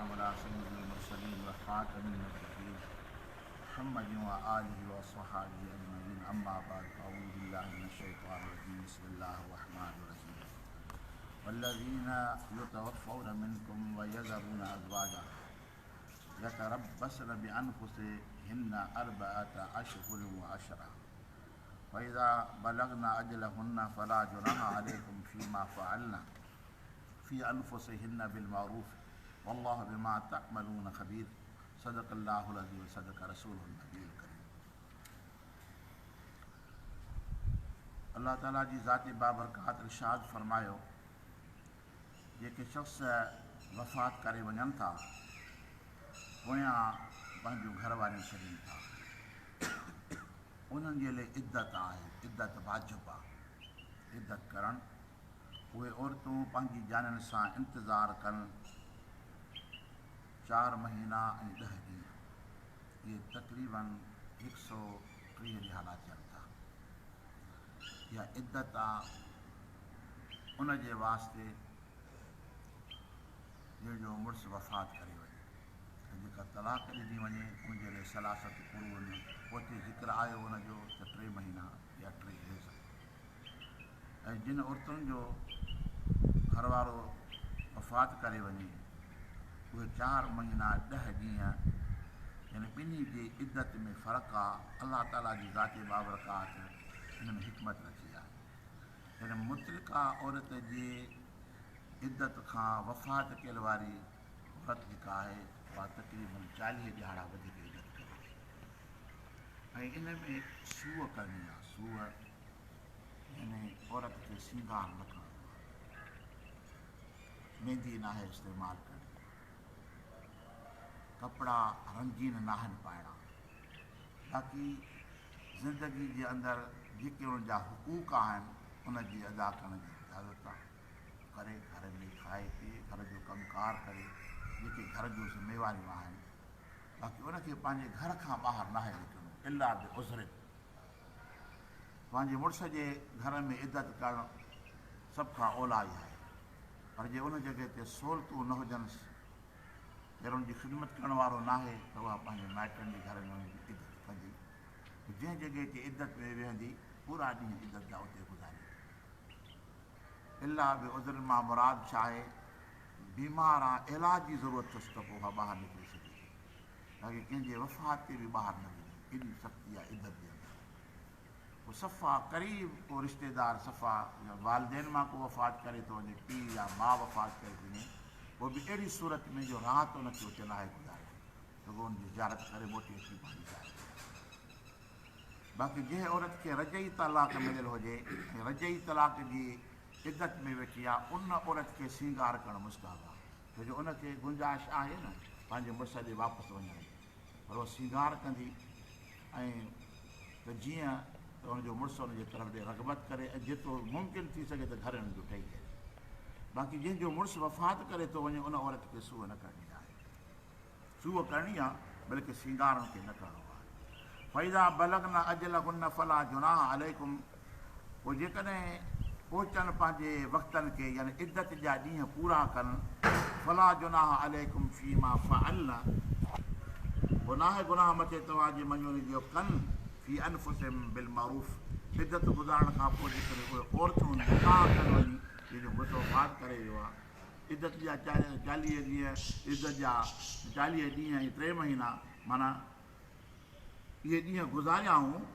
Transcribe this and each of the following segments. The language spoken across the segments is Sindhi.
والسلام علي سيد المرسلين وخاتم النبيين محمد وآله وصحابه اجمعين اما بعد اعوذ بالله من الشيطان الرجيم بسم الله الرحمن الرحيم والذين يتوفون منكم ويذرون ازواجا يتربصن بانفسهن اربعه اشهر وعشرا فاذا بلغن اجلهن فلا جناح عليكم فيما فعلن في انفسهن بالمعروف والله بما تعملون خبير صدق الله العظيم وصدق رسوله النبي الڪريم الله تعالي جي ذات بابرڪات ارشاد فرمايو جيڪي شخص وفات ڪري وڃن ٿا پويان پنهنجون گهر واريون ڇڏين ٿا انهن جي لاء عدت آهي عدت واجب آهي عدت ڪرڻ اهي عورتون پنهنجي جانين سان انتظار ڪن چار مهينا ۽ ڏهه ڏينهن، اهي تقريباً هڪ سؤ 30 ڏهاڙا ٿين ٿا. اها عدت آ ان جي واسطي جنهن جو مڙس وفات ڪري وڃي ۽ جيڪا طلاق ڏني وڃي ان جي لاء ثلاثة قروء پوئتي ذڪر آيو ان جو ته ٽي مهينا يا ٽي حيض. ۽ جن عورتن جو گهر وارو وفات ڪري وڃي اهي چار مهينا ڏهه ڏينهن يعني ٻنهي جي عدت ۾ فرق آ الله تعالي جي ذات بابرڪات ان ۾ حڪمت رکي آهي يعني مطلقه عورت جي عدت کان وفات ڪيل واري عورت جيڪا آهي اها تقريبن 40 ڏهاڙا وڌيڪ عدت ڪري ٿي ۽ ان ۾ سوء ڪرڻي آ سوء يعني عورت کي سينگار نه ڪرڻو آهي، ميندي ناهي استعمال ڪرڻي، ڪپڙا رنگين ناهن پائڻا، باقي زندگي جي اندر جيڪي ان جا حقوق آهن ان جي ادا ڪرڻ جي اجازت آهي، ڪري گهر ۾ کائي پيئي گهر جو ڪم ڪار ڪري جيڪي گهر جون ذميواريون آهن، باقي ان کي پنهنجي گهر کان ٻاهر ناهي نڪرڻو الا بعذر. پنهنجي مڙس جي گهر ۾ عدت ڪرڻ سڀ کان اوليٰ ئي آهي، پر جي ان جڳهه تي سهولتون نه هجنس، ڪير ان جي خدمت ڪرڻ وارو ناهي ته اها پنهنجي مائٽن جي گهر ۾ وڃي به عدت ڪندي. جنهن جڳهه تي عدت ۾ ويهندي، پورا ڏينهن عدت جا اتي گذاريندي. الا بعذر مان مراد ڇا آهي؟ بيمار آ، علاج جي ضرورت اٿس ته پوء اها ٻاهر نڪري سگهي ٿي. باقي ڪنهن جي وفات تي به ٻاهر نه ويندي، ايڏي سختي آهي عدت جي اندر. پوء صفا قريب ڪو رشتيدار صفا يا والدين مان ڪو وفات ڪري ٿو وڃي، پيء يا ماء وفات ڪري ٿي وڃي، پوء به اهڙي صورت ۾ جو رات ان کي اتي ناهي گذارڻي، رڳو ان جي زيارت ڪري موٽي اچي پنهنجي جاء تي. باقي جنهن عورت کي رجعي طلاق مليل هجي ۽ رجعي طلاق جي عدت ۾ ويٺي آهي، ان عورت کي سينگار ڪرڻ مستحب آهي. ڇو جو ان کي گنجائش آهي نه پنهنجي مڙس ڏي واپس وڃڻ جي، پر هوء سينگار ڪندي ۽ ته جيئن ته ان جو مڙس ان جي طرف ڏي رغبت ڪري ۽ جيترو ممڪن ٿي سگهي ته گهر هن جو ٺهي اچي. باقي جنهن جو مڙس وفات ڪري ٿو وڃي ان عورت کي سوء نه ڪرڻي آهي. سوء ڪرڻي آهي بلڪه سينگار ان کي نه ڪرڻو آهي. فاذا بلغن اجلهن فلا جناح عليڪم پوء جيڪڏهن پهچن پنهنجي وقتن کي يعني عدت جا ڏينهن پورا ڪن فلا جناح عليڪم فيما فعلن پوء ناهي گناهه مٿي توهان جي مڃوني جو ڪن في انفسهم بالمعروف عدت گذارڻ کان پوء جيڪڏهن اهي عورتون نڪاح ڪن وڃي جنهن جو مڙس وفات ڪري ويو آهي عدت جا 40 ڏينهن عدت جا 40 ڏينهن ۽ ٽي مهينا معنيٰ اهي ڏينهن گذاريائون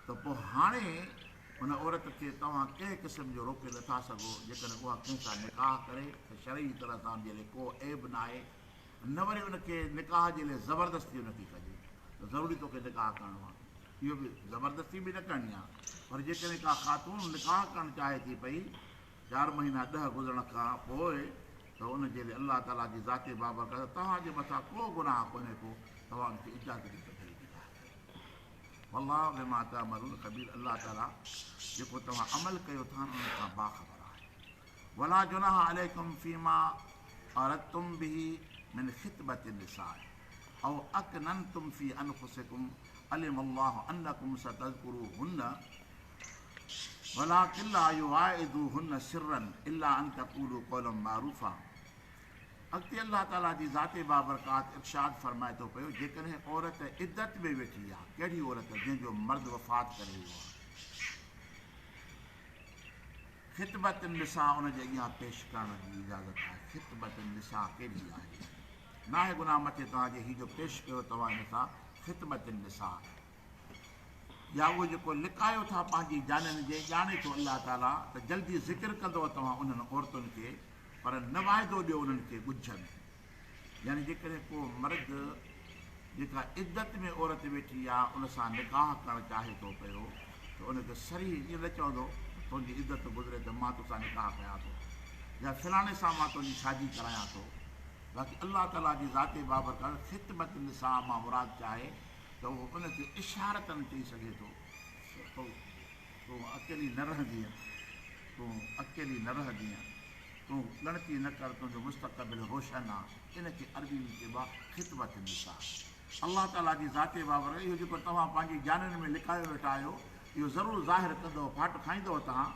ته پوء هاڻي ان عورت کي توهان ڪنهن قسم جو روڪي نٿا سگهو، جيڪڏهن اها ڪنهن سان نڪاح ڪري ته شرعي طرح سان ان جي لاء ڪو عيب ناهي، نه وري ان کي نڪاح جي لاء زبردستي ان کي ڪجي ته ضروري توکي نڪاح ڪرڻو آهي، اهو به زبردستي به نه ڪرڻي آهي، پر جيڪڏهن ڪا خاتون نڪاح ڪرڻ چاهي ٿي پئي چار مهينا ڏهه گذرڻ کان پوء ته ان جي لاء الله تعاليٰ جي ذات بابرڪت توهان جي مٿان ڪو گناهه ڪونهي ڪو توهان ان کي اجازت ڏيو ته ڀلي نڪاح ڪري. والله بما تعملون خبير الله تعاليٰ جيڪو توهان عمل ڪيو ٿا ان کان باخبر آهي. ولا جناح عليڪم فيما عرضتم به من خطبة النساء او اڪننتم في انفسڪم علم الله انڪم ستذڪروهن ولڪن لا يواعدوهن سرا الا ان تقولوا قولا معروفا. اڳتي الله تعاليٰ جي ذات بابرڪات ارشاد فرمائي ٿو پيو، جيڪڏهن عورت عدت ۾ ويٺي آ، ڪهڙي عورت جنهن جو مرد وفات ڪري ويو آ، خطبة النساء ان جي اڳيان پيش ڪرڻ جي اجازت آهي، خطبة النساء ڪهڙي آهي؟ ناهي گناهه مٿي توهان جي هي جو پيش ڪيو توهان هن سان خطبة النساء يا اهو جيڪو لڪايو ٿا پنهنجي جانين جي ڄاڻي ٿو الله تعاليٰ ته جلدي ذڪر ڪندؤ توهان انهن عورتن کي پر نه واعدو ڏيو انهن کي ڳجهه ۾، يعني جيڪڏهن ڪو مرد جيڪا عدت ۾ عورت ويٺي آ ان سان نڪاح ڪرڻ چاهي ٿو پيو ته ان کي صريح ائين نه چوندو ته تنهنجي عدت گذري ته مان توسان نڪاح ڪيان ٿو يا فلاڻي سان مان تنهنجي شادي ڪرايان ٿو. باقي الله تعاليٰ جي ذات بابرڪت خطبة النساء مان مراد چاهي ته اهو ان کي اشارتاً چئي سگهي ٿو ته تون اڪيلي نه رهندينء، تون اڪيلي نه رهندينء، تون ڳڻتي نه ڪر، تنهنجو مستقبل روشن آ، ان کي عربي ۾ چئبو آ خطبة النساء. الله تعاليٰ جي ذات بابرڪت اهو جيڪو توهان پنهنجي جانين ۾ لڪايو ويٺا آهيو، اهو ضرور ظاهر ڪندؤ، ڦاٽ کائيندؤ توهان،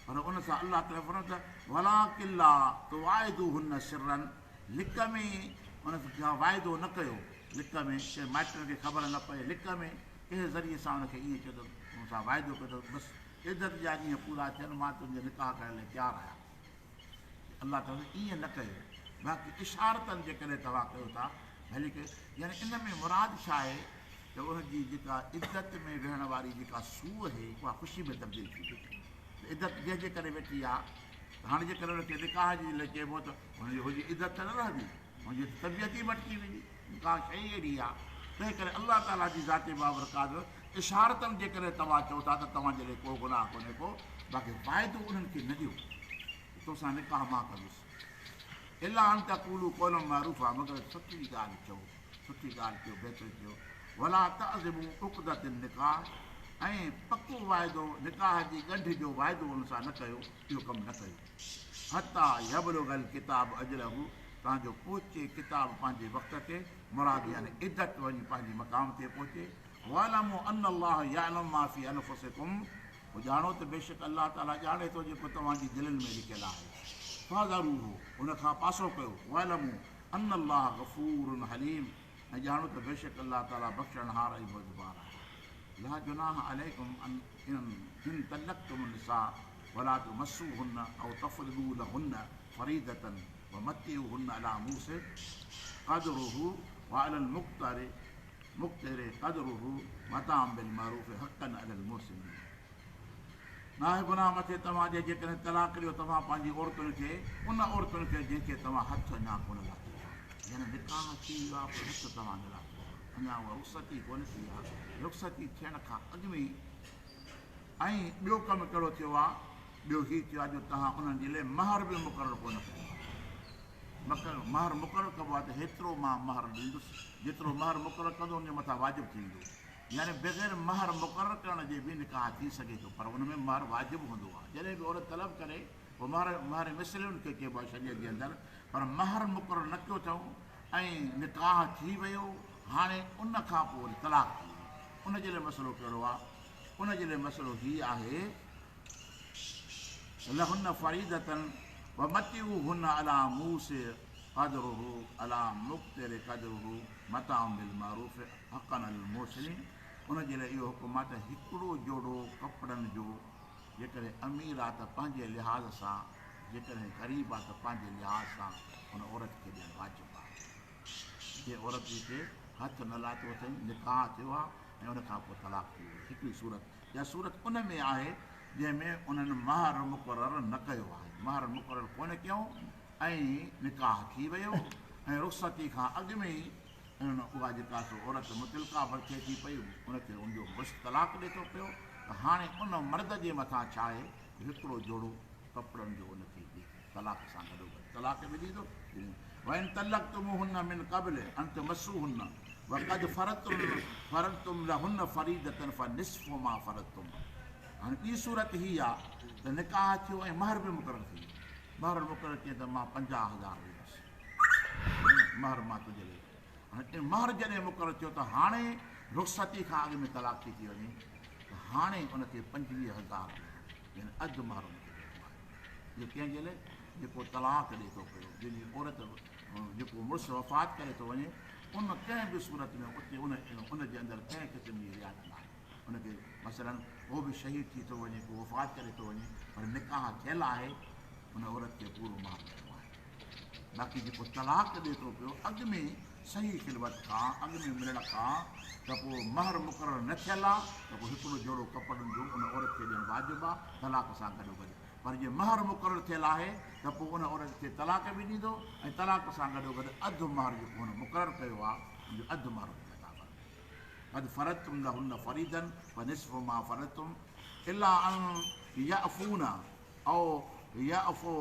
پر ان سان الله تعاليٰ فرمائي ٿو ته ولڪن لا تواعدوهن سرا لڪ ۾ ان سان واعدو نه ڪيو، لڪ ۾ ڪنهن مائٽن کي خبر نه پئي، لڪ ۾ ڪنهن ذريعي سان ان کي ائين چئو ته مون سان واعدو ڪيو ته بس عدت جا ڏينهن پورا ٿين مان تنهنجي نڪاح ڪرڻ لاء تيار آهيان. الله تعاليٰ ائين نه ڪيو، باقي اشارتاً جيڪڏهن توهان ڪيو ٿا ڀلي ڪيو، يعني ان ۾ مراد ڇا آهي ته ان جي جيڪا عدت ۾ ويهڻ واري جيڪا سوء آهي اها خوشي ۾ تبديل ٿي وئي ته عدت جنهن جي ڪري ويٺي آهي ته هاڻي جيڪڏهن ان کي نڪاح جي لاء چئبو ته هن جي هن جي عدت ته نه رهندي، هن جي ته طبيعت ئي مٽجي ويندي، ڪا شيء ئي اهڙي آهي، تنهن ڪري الله تعاليٰ جي ذات بابرڪات اشارتاً جيڪڏهن توهان چئو ٿا ته توهان جي لاء ڪو گناهه ڪونهي ڪو، باقي واعدو انهن کي نه ڏيو ته توسان نڪاح مان ڪندس، الا ان تقولوا قولا معروفا مگر سٺي ڳالهه چئو، سٺي ڳالهه چئو، بهتر چئو، ولا تعزموا عقدة النڪاح ۽ پڪو واعدو، نڪاح جي ڳنڍ جو واعدو ان سان نه ڪيو، اهو ڪم نه ڪيو. حتيٰ يبلغ الڪتاب اجله تان جو پهچي ڪتاب پنهنجي وقت تي، مراد يعني عدت وڃي پنهنجي مقام تي پهچي، واعلموا ان الله يعلم ما في انفسڪم پوء ڄاڻو ته بيشڪ الله تعاليٰ ڄاڻي ٿو جيڪو توهان جي دلين ۾ لڪيل آهي، فاحذروه ان کان پاسو ڪيو، واعلموا ان الله غفور حليم ۽ ڄاڻو ته بيشڪ الله تعاليٰ بخشڻهار ۽ بردبار آهي. لا جناح عليڪم ان ان طلقتم النساء ولا تمسوهن او تفرضوا لهن فريضة ومتعوهن علي موسع قدره وعلي المقتر مقتر قدره متاعا بالمعروف حقا علي المحسنين ناهي گناهه مٿي توهان جي جيڪڏهن طلاق ڏيو توهان پنهنجي عورتن کي ان عورتن کي جنهن کي توهان هٿ اڃا ڪونه لاٿو آهي يعني نڪاح ٿي ويو آهي پر هٿ توهان نه لاٿو آهي اڃا اها رخصتي ڪونه ٿي آهي رخصتي ٿيڻ کان اڳ ۾ ۽ ٻيو ڪم ڪهڙو ٿيو آهي؟ ٻيو هي ٿيو آهي جو توهان انهن جي لاء مهر به مقرر ڪونه ڪيو آهي. مهر مقرر ڪبو آهي ته هيترو مان مهر ڏيندس، جيترو مهر مقرر ڪندو ان جي مٿان واجب ٿي ويندو. يعني بغير مهر مقرر ڪرڻ جي به نڪاح ٿي سگهي ٿو پر ان ۾ مهر واجب هوندو آهي. جڏهن به عورت طلب ڪري پوء مهر مهر مثل ان کي چئبو آهي شريعت جي اندر پر مهر مقرر نه ڪيو اٿئون ۽ نڪاح ٿي ويو هاڻي ان کان پوء وري طلاق ٿي وئي ان جي لاء مسئلو ڪهڙو آهي؟ ان جي لاء مسئلو هي آهي لهن فريضة ومتعوهن علي موسع قدره علي مقتر قدره متاع بالمعروف حقا علي المحسنين ان جي لاء اهو حڪم آهي ته هڪڙو جوڙو ڪپڙن جو جيڪڏهن امير آهي ته پنهنجي لحاظ سان جيڪڏهن غريب آهي ته پنهنجي لحاظ سان ان عورت کي ڏيڻ واجب آهي. جنهن عورت جي کي هٿ نه لاتو اٿئين، نڪاح ٿيو آهي ۽ ان کان پوء طلاق ٿي وئي. هڪڙي صورت اها صورت ان ۾ آهي جنهن ۾ انهن مهر مقرر نه ڪيو آهي. مهر مقرر ڪونه ڪيائون ۽ نڪاح ٿي ويو ۽ رخصتي کان اڳ ۾ ئي انهن اها جيڪا سو عورت مطلقه به ٿئي ٿي پئي ان کي ان جو مڙس طلاق ڏئي ٿو پيو ته هاڻي ان مرد جي مٿان ڇا آهي جو هڪڙو جوڙو ڪپڙن جو ان کي ڏئي. طلاق سان گڏوگڏ طلاق به ڏيندو. وان طلقتموهن من قبل ان تمسوهن وقد فرضتم لهن فريضة فنصف ما فرضتم. هاڻي ٻي صورت هي آ ته نڪاح ٿيو ۽ مهر به مقرر ٿي ويو. مهر مقرر ڪيئن ته مان 50,000 ڏيندس مهر مان تنهنجي لاء. هاڻي مهر جڏهن مقرر ٿيو ته هاڻي رخصتي کان اڳ ۾ طلاق ٿي ٿي وڃي ته هاڻي ان کي 25,000 ڏيڻو يعني اڌ مهر ان کي ڏيڻو آهي. اهو ڪنهن جي لاء؟ جيڪو طلاق ڏئي ٿو پيو، جنهن جي عورت جيڪو مڙس وفات ڪري ٿو وڃي ان ڪنهن به صورت ۾ اتي ان ان جي اندر ڪنهن قسم جي رعايت ناهي. ان کي مثلاً هو به شهيد ٿي ٿو وڃي، ڪو وفات ڪري ٿو وڃي پر نڪاح ٿيل آهي، ان عورت کي پورو مهر ڏيڻو آهي. باقي جيڪو طلاق ڏئي ٿو پيو اڳ ۾ صحيح خلوت کان اڳ ۾ ملڻ کان ته پوء مهر مقرر نه ٿيل آ ته پوء هڪڙو جوڙو ڪپڙن جو ان عورت کي ڏيڻ واجب آ طلاق سان گڏوگڏ. پر جي مهر مقرر ٿيل آهي ته پوء ان عورت کي طلاق به ڏيندو ۽ طلاق سان گڏوگڏ اڌ مهر جيڪو هن مقرر ڪيو آ ان جو اڌ مهر ان کي ادا ڪرڻو پوندو. قد فرضتم لهن فريضا فنصف ما فرضتم الا ان يعفون او يعفو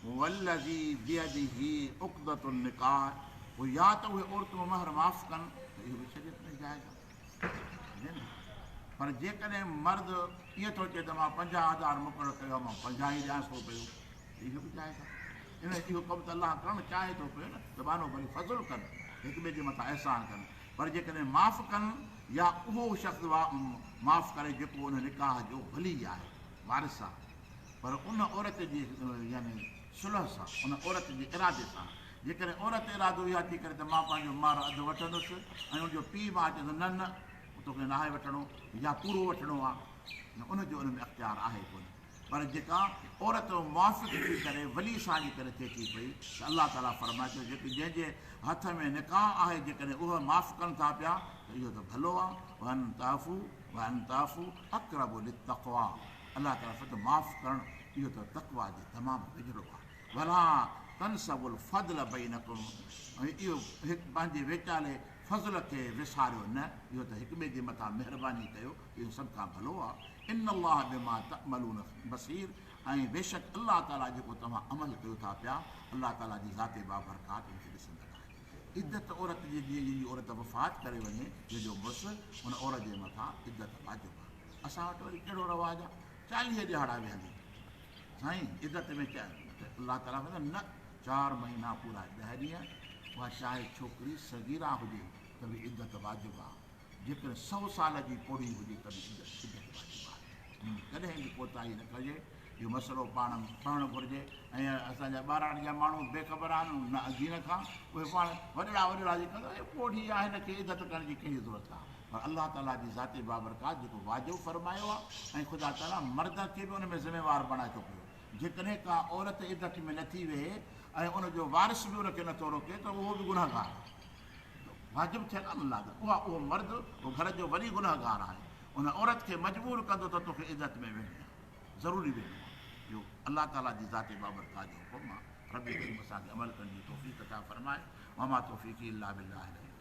والذي بيده عقدة النڪاح پوء يا ته اهي عورتون مهر معاف ڪن ته اهو به شريعت ۾ جائز آهي پر جيڪڏهن مرد ائين ٿو چئي ته مان 50,000 مقرر ڪيو آهي مان 50 ئي ڏيانس ٿو پيو ته اهو به جائز آهي. ان اهو ڪم ته الله ڪرڻ چاهي ٿو پيو نه ته ٻانهو ڀلي فضل ڪن هڪ ٻئي جي مٿان احسان ڪن پر جيڪڏهن معاف ڪن يا اهو شخص معاف ڪري جيڪو ان نڪاح جو ولي آهي وارث آهي پر ان عورت جي يعني صلح سان ان عورت جي ارادي سان جيڪڏهن عورت ارادو اها ٿي ڪري ته مان پنهنجو مهر اڌ وٺندس ۽ ان جو پيء ماء چئي ٿو نه نه توکي ناهي وٺڻو يا پورو وٺڻو آهي ان جو ان ۾ اختيار آهي ڪونه پر جيڪا عورت موافق ٿي ڪري ولي سان جي ڪري ٿئي ٿي پئي ته الله تعاليٰ فرمائي ٿو جيڪي جنهن جي هٿ ۾ نڪاح آهي جيڪڏهن اهي معاف ڪن ٿا پيا ته اهو ته ڀلو آهي وان تعفو وان تعفو اقرب للتقويٰ الله تعاليٰ فرمائي ٿو معاف ڪرڻ اهو ته تقويٰ جي تمام ويجهڙو آهي ولا تنسوا الفضل بينڪم ۽ اهو هڪ پنهنجي ويچالي فضل کي وساريو نه اهو ته هڪ ٻئي جي مٿان مهرباني ڪيو اهو سڀ کان ڀلو آهي ان الله بما تعملون بصير ۽ بيشڪ الله تعالي جيڪو توهان عمل ڪيو ٿا پيا الله تعالي جي ذات بابرڪات ان کي ڏسندڙ آهي. عدت عورت جي جيئن جنهن جي عورت وفات ڪري وڃي جنهن جو مڙس ان عورت جي مٿان عدت واجب آهي. اسان وٽ وري ڪهڙو رواج آهي 40 ڏهاڙا ويهندي سائين عدت ۾ الله تعالي فرمائي نه 4 مهينا پورا 10 ڏينهن اها چاهي ڇوڪري صغيره هجي ته به عدت واجب آهي. جيڪڏهن 100 سال جي پوڙهي هجي ته به عدت واجب آهي. ان ۾ ڪڏهن به ڪوتاهي نه ڪجي. اهو مسئلو پاڻ پڙهڻ گهرجي ۽ اسان جا ٻهراڙي جا ماڻهو بي خبر آهن نه دين کان اهي پاڻ وڏڙا وڏڙا جي ڪندا اهي پوڙهي آهي هن کي عدت ڪرڻ جي ڪهڙي ضرورت آهي پر الله تعاليٰ جي ذات بابرڪات جيڪو واجب فرمايو آهي ۽ خدا تعاليٰ مرد کي به ان ۾ ذميوار بڻائي ٿو پيو جيڪڏهن ڪا عورت عدت ۾ نٿي ويهي ۽ ان جو وارث به ان کي نٿو روڪي ته اهو به گنهگار آهي. واجب ٿيل آهي نه لاڳ اها اهو مرد اهو گهر جو ولي گنهگار آهي ان عورت کي مجبور ڪندو ته توکي عدت ۾ ويهڻي آهي ضروري ويهڻو آهي اهو الله تعالي جي ذات بابرڪات جو حڪم آهي رب ڪريم اسان کي عمل ڪرڻ جي توفيق عطا فرمائي وما توفيقي الا بالله العلي.